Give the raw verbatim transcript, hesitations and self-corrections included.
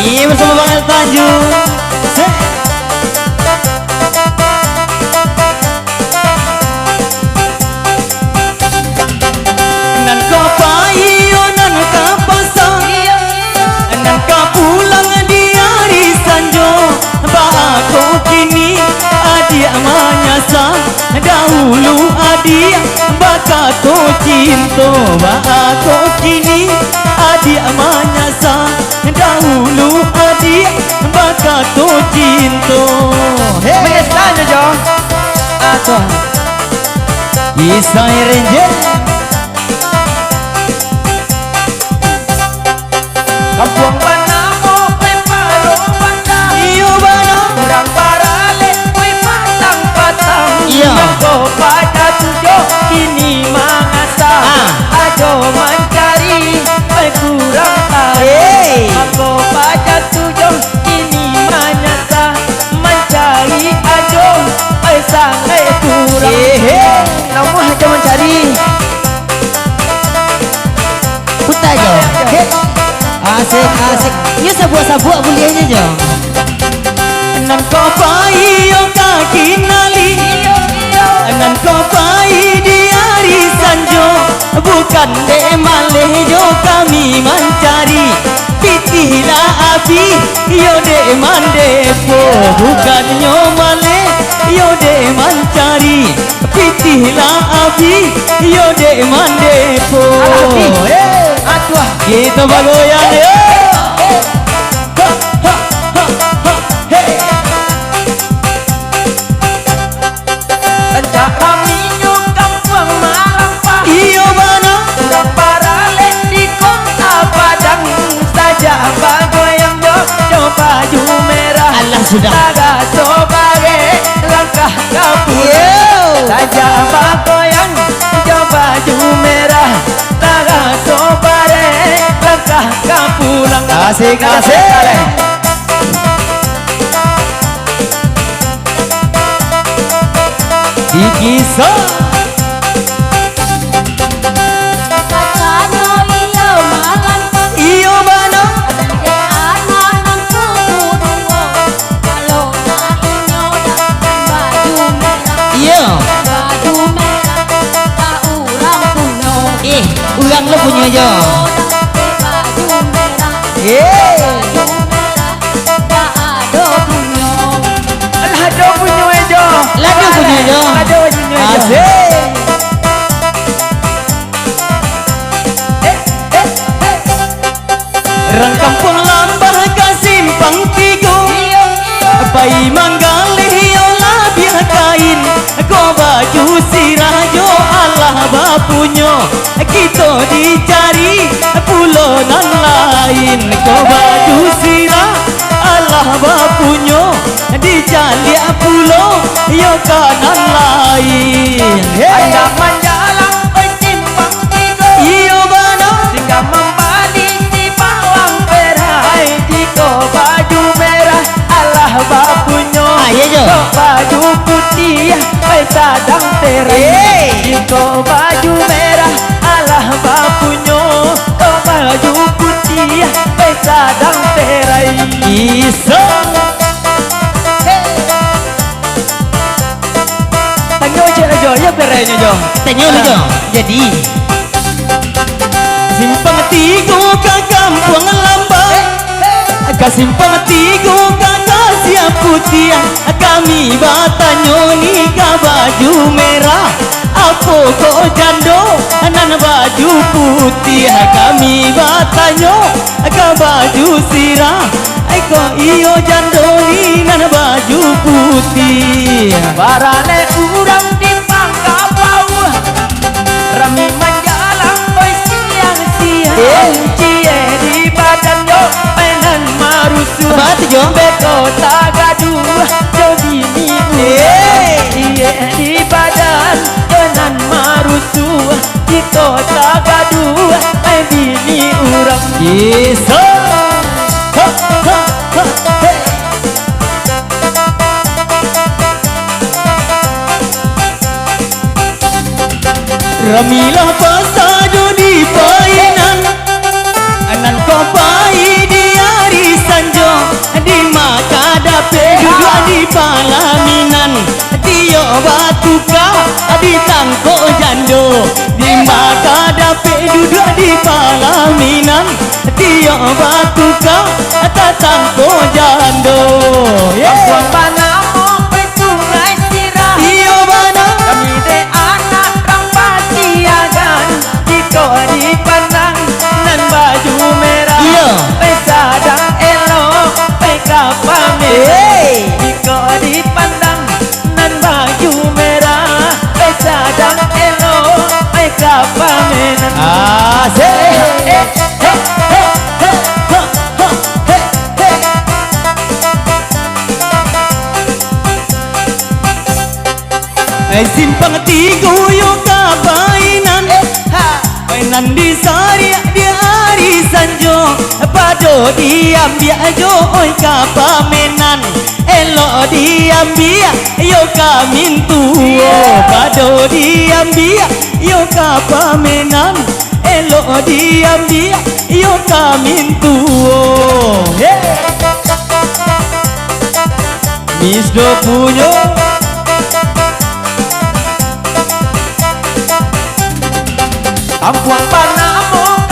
Iyo, basamo Bang Elton Jun. Sek. Nan ka pai yo nan ka pasa, nan ka pulang di ari sanjo. Baa kok kini adiak manyasa? Dahulu adiak bakato cinto. Baa kok kini adiak manyasa? Dahulu adiak bakato cinto. Hei. Menyesal nyo, Jo. Ah, tu. Kisah Renjen. Kampuang banamo Peparo Banda. Iyo, bana. Urang baralek, weh, patang-patang. Iyo. Mangko paja tu, Jo, kini mangasa. Ah. Ajo mancari, weh, kurang tahu. Hei. Mangko paja tu, Jo, kini manyasa. Mancari ajo, ai sangaik kurang. Ehe. Namuah ajo mancari. Puta jo. Hei. Asik, asik. Nyo sabuak-sabuak buliahnyo jo. Nan ka pai yo ka kinali. Nan ka pai di ari sanjo. Bukan dek maleh jo kami mancari. Pitih lah abih, iyo dek mandepo. Bukannyo maleh, iyo dek mancari. Pitih lah abih, iyo dek mandepo. Alah, abih. Eh, aduh. Kito bagoyang, yo. Ha, ha, ha, ha, hei. Rancak raminyo kampuang Malampah. Iyo bana. Urang baralek di Kota Padang. Sajak bagoyang jo, jo baju merah. Alah, sudah. Tagaso barek langkah ka pulang. Iyo. Sajak bagoyang jo baju merah. Tagaso barek langkah ka pulang. Asik, asik. Dikiso. Kasanyo iyo malam. Iyo bana. Dek anak nan kuduo. Kalau nak inyo datang baju merah. Iyo. Baju merah tak urang punyo. Eh, urang lo punyo jo. Baju merah. Eh. Baju merah. Lah ado punyo e jo. Lah ado punyo e jo. Lah ado punyo e jo. Asik. Eh, eh, eh. Rang kampuang Lambah ka Simpang Tigo. Pai manggaleh yo labiah kain. Ko baju sirah jo alah bapunyo. Kito dicari pulo nan lain. Ko baju sirah alah bapunyo, dicaliak pulo yo ka nan lain. Hei. Andak manjalang oi Simpang Tigo. Iyo bana. Singgah mambali si bawang perai. Jiko baju merah alah bapunyo. Ah, iyo jo. Jiko baju putiah oi sadang terai. Hei. Jiko baju merah alah bapunyo. Jiko baju putiah oi sadang terai. Iso. Hei. Tanyo cek ajo, iyo perai nyo jo. Tanyo dulu jo. Jadi. Simpang Tigo ka Kampuang Lambah. Ka Simpang Tigo ka Kasiah Putiah. Kami batanyo ni ka baju merah. Apo kok jando nan baju putiah? Kami batanyo ka baju sirah. Ai kok iyo jando ni nan baju putiah. Baralek urang di Pangkapau. Rami manjalang oi siang-siang. Eh. Cie di badan jo oi nan marusuah. Baa tu jo? Beko tagaduah jo bini urang. Eh. Cie di badan jo nan marusuah. Kito tagaduah oi bini urang. Iso. Ha, ha, ha, hei. Ramilah pasado di painan, nan ko pai di ari sanjo. Di palaminan, tiok batuka, ditangkok jando. Di ma ka dapek duduak di palaminan, tiok batuka, tatangkok jando. Yeah. Ampuang banamo Sungai Sirah. Iyo bana. Kami dek anak rang Pasiagan. Jikok dipandang nan baju merah, iyo, eh, sadang elok, eh, ka pamenan. Hey. Jikok dipandang nan baju merah, eh, sadang elok, eh, ka pamenan. Asik. Eh, eh, eh, eh, eh, eh, eh, eh. Eh, Simpang Tigo yo ka painan. Eh, ha. Painan di sariak di ari sanjo. Pado diambiak jo, oi, ka pamenan. Elok diambiak yo ka mintuo. Iyo. Pado diambiak yo ka pamenan. Elok diambiak yo ka mintuo. Hey. Misdo punyo. Ampuang banamo